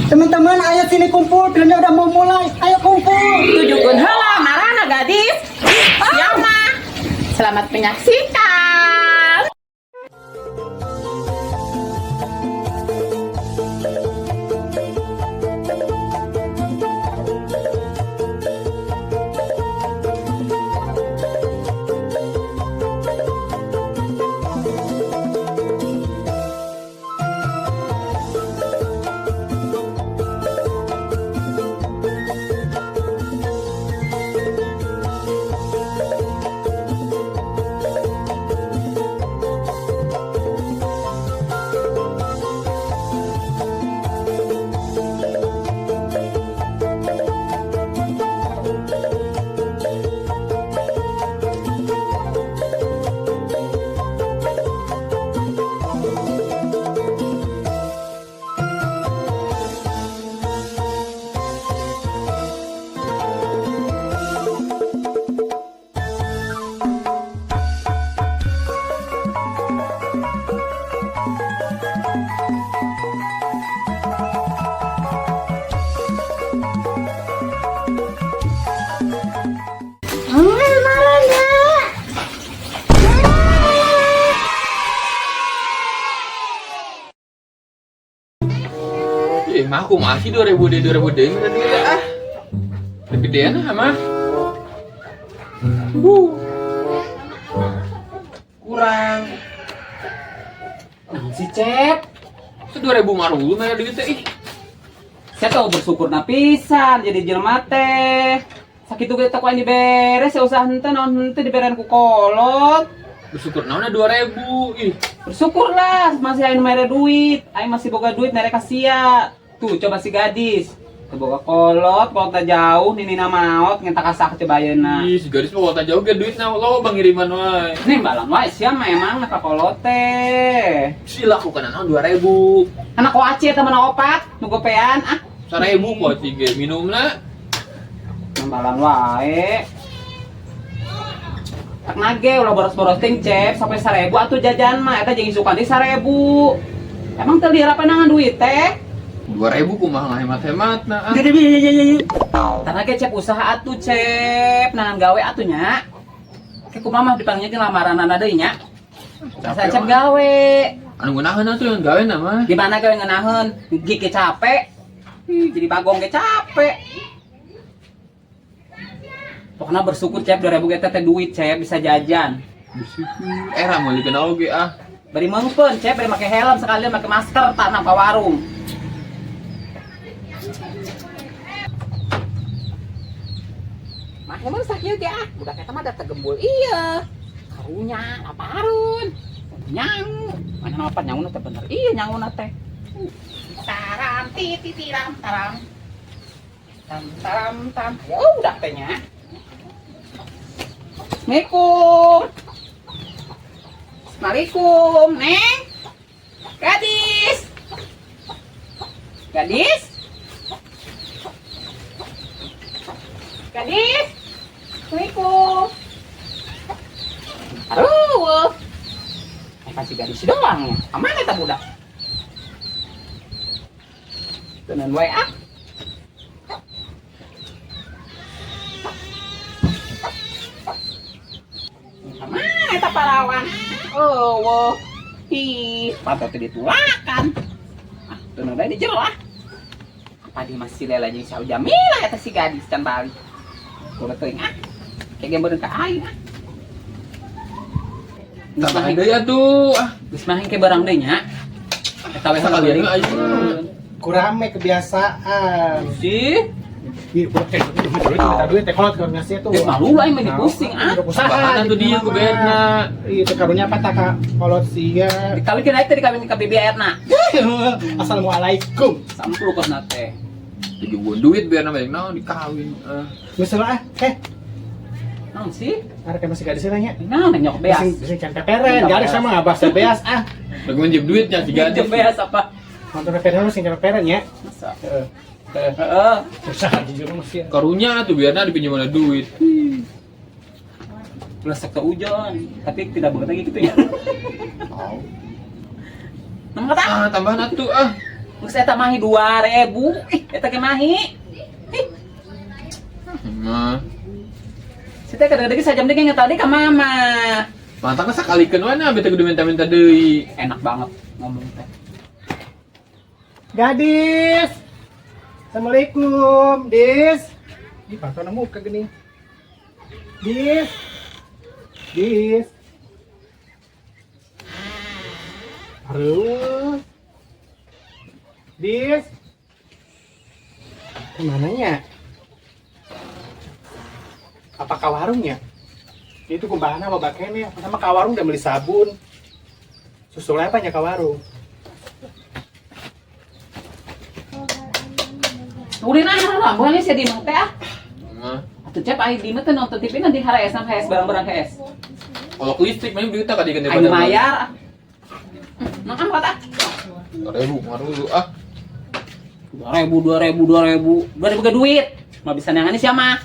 Teman-teman, ayo sini kumpul, filmnya udah mau mulai. Ayo kumpul. Tujukeun heula marana gadis. Siapa? Selamat menyaksikan. Ih, mah aku masih 2000 deh, 2000 deh, minta duit ah. Lebih deh nah, mah. Kurang. Nah, si Cep, Itu 2000 maru lu mana duit teh ih. saya tahu bersyukur na pisan jadi jelema teh. Sakitu ge teh ku aing diberes ya usah henteu naon henteu diberen ku kolot. Bersyukur naonna 2000 ih. Bersyukurlah masih aing mere duit, aing masih boga duit mere ka sia. Tuh coba si gadis. Teu boga kolot, kolotna jauh ninina maot ngentak kasak coba ayeuna. Ih, si gadis mah kota jauh ge duitna lo bang ngiriman wae. Nih balang wae sia mah emang ka kolot teh. Sila aku kana naon 2000. Anak koaci eta mana opat, nu gopean ah. 1000 kok sih ge minumna. Nembalan wae. Tak nage ulah boros-boros ting Cep sampai 1000 atuh jajan mah eta jeung isukan di 1000. Emang teu liar nangan duit teh? 2000 kumaha ngahemat-hemat nah. ah. Tanah ge Cep usaha atuh Cep, nangan gawe atuh nya. Ke kumaha mah dipanggilkeun lamaranana deui nya. Asa Cep mah. gawe. Anu ngeunaheun atuh yang gawe na mah. Di mana gawe ngeunaheun? Gigi ge capek. Ih, jadi bagong ge capek. Pokoknya bersyukur Cep 2000 ge teh duit Cep bisa jajan. Bersyukur. Era mau dikenal oge ah. Bari mengpen, Cep, bari make helm sekalian make masker tak nang ka warung. Mah mun sakieu ge ah, budak eta mah da tegembul iya. Karunya laparun. Nyangu, mana apa nyanguna teh bener. Iya nyanguna teh. Taram ti ti tiram taram. Tam taram tam. Ya udah teh nya. Assalamualaikum. Assalamualaikum, Neng. Gadis. Gadis. Gadis. Assalamualaikum. Aduh. Eh, pasti gadis doang ya. Kemana eta budak? Tenan wae ah. Kemana eta parawan? Oh, wow. Ih, patut ditulakan. Ah, tenan wae di jero ah. Apa di masih lela jeung Syau Jamila eta si gadis can balik. Kudu teuing ah. Kayak ge ka aing ah. Tambahan deui atuh ah. Geus mah ke barang deui nya. Eta we heula Sekalian beuring. we aing. Kurame kebiasaan. Sih, Ih, budak teh duit duit minta duit teh kolot kalau ngasih tuh. geus malu lah aing mah pusing ah. Usaha. Tambahan atuh dia ku beerna. Iya, teh karunya apa tak ka kolot sia. Dikawinkeun aing teh dikawin ka bibi Erna. Assalamualaikum. Sampul kosna teh. Dijubuan duit biar banyak naon dikawin. Ah. Misalnya Naon sih? ada kayak masih gadis nanya. Naon nyok beas. Bisa can peperen, gadis sama abah beas ah. Lagi minjem duitnya si gadis. Nyok beas apa? Nonton peperen masih can peperen ya. Masa? Heeh. Heeh. Heeh. Usaha jujur masih. Karunya tuh biarna dipinjam duit. Ulah sok ujon, tapi tidak banget lagi gitu ya. Oh. Nang kata? Ah, tambahan atuh ah. Geus eta mahi 2000. Ih, eta ge mahi. Ih, Mah. si teh kadang-kadang sajam deui ngetadi ka mama. Mantap sakalikeun we na bete kudu minta-minta deui. Enak banget ngomong teh. Gadis. Assalamualaikum, Dis. Di patona muka gini. Dis. Dis. Aduh. Dis. Kemana nya? Apa ka warungnya? Itu kumbahana loba keneh. Sama ka warung udah beli sabun. Susulnya apa nya ka warung? Ulin ah, boleh sih di teh ah. Mah. Atuh cep ai di mah teh nonton TV nanti HRS sama HS barang-barang HS. Kalau listrik mah duit tak diganti Aing mayar. Makan kata. 2000 ngaruh lu ah. 2000, 2000, 2000. 2000 ke duit. Mah bisa nangani siapa?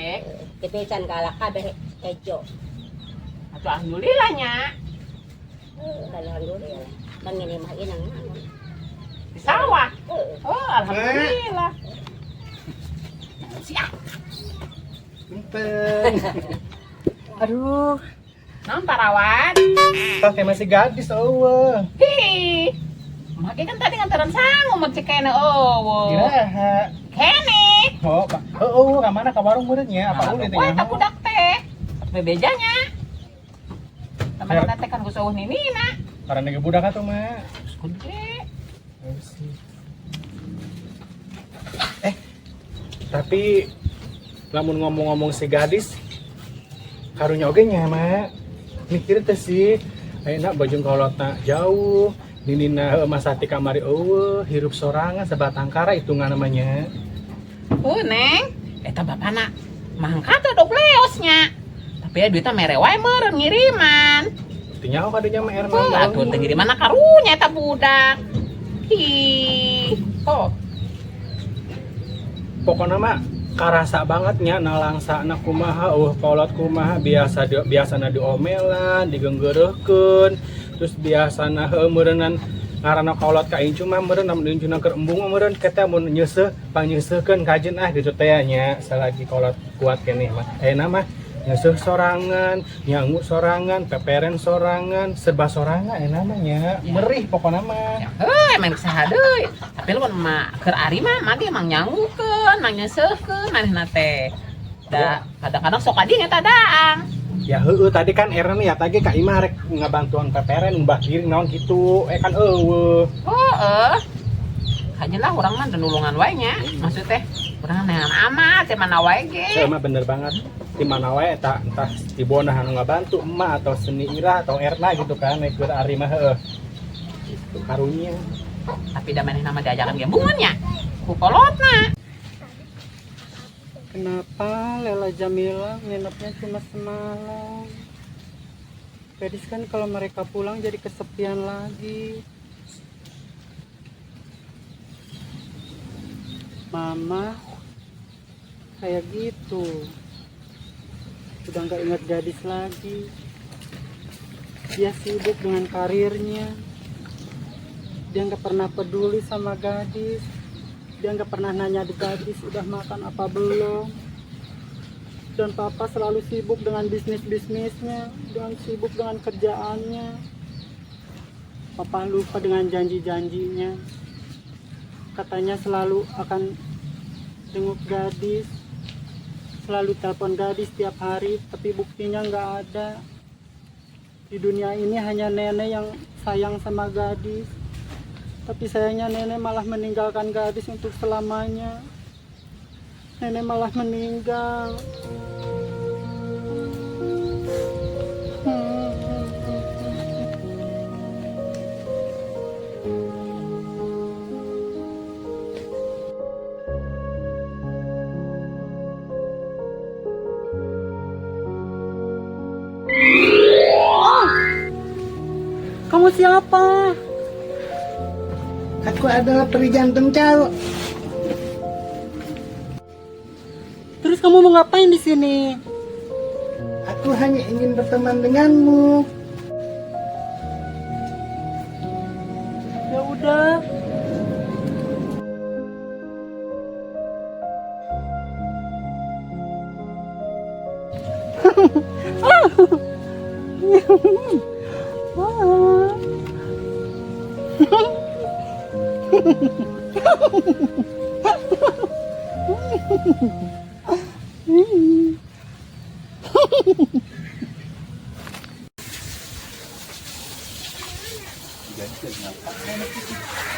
Eh, Kepecan galak kabeh kejo. atuh alhamdulillah nya. Alhamdulillah. Bangini mah inang naon. Di sawah. Heeh. Oh, alhamdulillah. Siap. Punten. Aduh, Naon parawan? pakai masih gadis eueuh. Hi. Make kan tadi nganteran sangu mah cek kene oh. Iraha. Kene. Oh, Pak. Heueuh, ka mana ka warung meureun nya? Apa ulin teh? Wah, tak budak teh. Bebejanya. Teman teh kan geus eueuh ninina. Karena ge budak atuh mah. Geus gede. Eh, tapi lamun ngomong-ngomong si gadis karunya oge nya mah mikir teh sih ayeuna bojong kolotna jauh ninina heueuh masati kamari eueuh hirup sorangan sebatang kara hitungan namanya. Oh, Neng. Eta bapana mangkat teh dok leosnya. Tapi ya duitnya mere wae meureun ngiriman. Teu nyaho kadunya mah Erna. Oh, atuh teu ngiriman karunya eta budak. Hi. Oh, Pokoknya mah karasa banget nya nalangsana kumaha eueuh kolot kumaha biasa di, biasana diomelan digenggeureurkeun terus biasana heueuh meureunnan ngaranna kolot ka incu mah meureun lamun incuna keur embung mah meureun kita mun nyeuseuh pangnyeuseuhkeun kajen ah gitu teh nya selagi kolot kuat keneh mah ayeuna mah nyeuseuh sorangan nyangu sorangan peperen sorangan serba sorangan ayeuna mah nya merih pokokna mah. Ya, heuh, emang saha deui. Tapi lamun mah keur ari mah mah ge emang nyangukeun, mang nyeuseuhkeun manehna teh. Da kadang-kadang sok adi eta daang. Ya heueuh tadi kan Erna ya tadi ka imah rek ngabantuan peperen ngumbah piring naon gitu eh kan eueuh. Heeh. Kajen lah urang mah nulungan wae nya. Maksud teh urang neangan amat teh mana wae ge. Saya mah bener banget di mana wae eta entah di Bona anu ngabantu emak atau Seni Ira atau Erna gitu kan naik keur ari mah heueuh. Gitu karunya. Tapi da manehna mah diajakan ge embungeun nya. Ku kolotna. Kenapa Lela Jamila nginepnya cuma semalam? Gadis kan kalau mereka pulang jadi kesepian lagi. Mama kayak gitu. Udah nggak ingat gadis lagi. Dia sibuk dengan karirnya. Dia nggak pernah peduli sama gadis. Dia nggak pernah nanya di gadis udah makan apa belum. Dan papa selalu sibuk dengan bisnis-bisnisnya, dengan sibuk dengan kerjaannya. Papa lupa dengan janji-janjinya. Katanya selalu akan jenguk gadis, selalu telepon gadis tiap hari, tapi buktinya nggak ada. Di dunia ini hanya nenek yang sayang sama gadis. Tapi sayangnya nenek malah meninggalkan gadis untuk selamanya. Nenek malah meninggal. Kamu siapa? Aku adalah peri jantung calo. Terus kamu mau ngapain di sini? Aku hanya ingin berteman denganmu.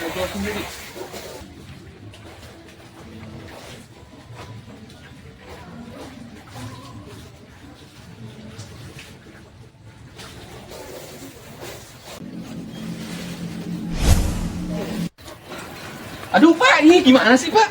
Ngobrol sendiri. Aduh Pak, ini gimana sih Pak?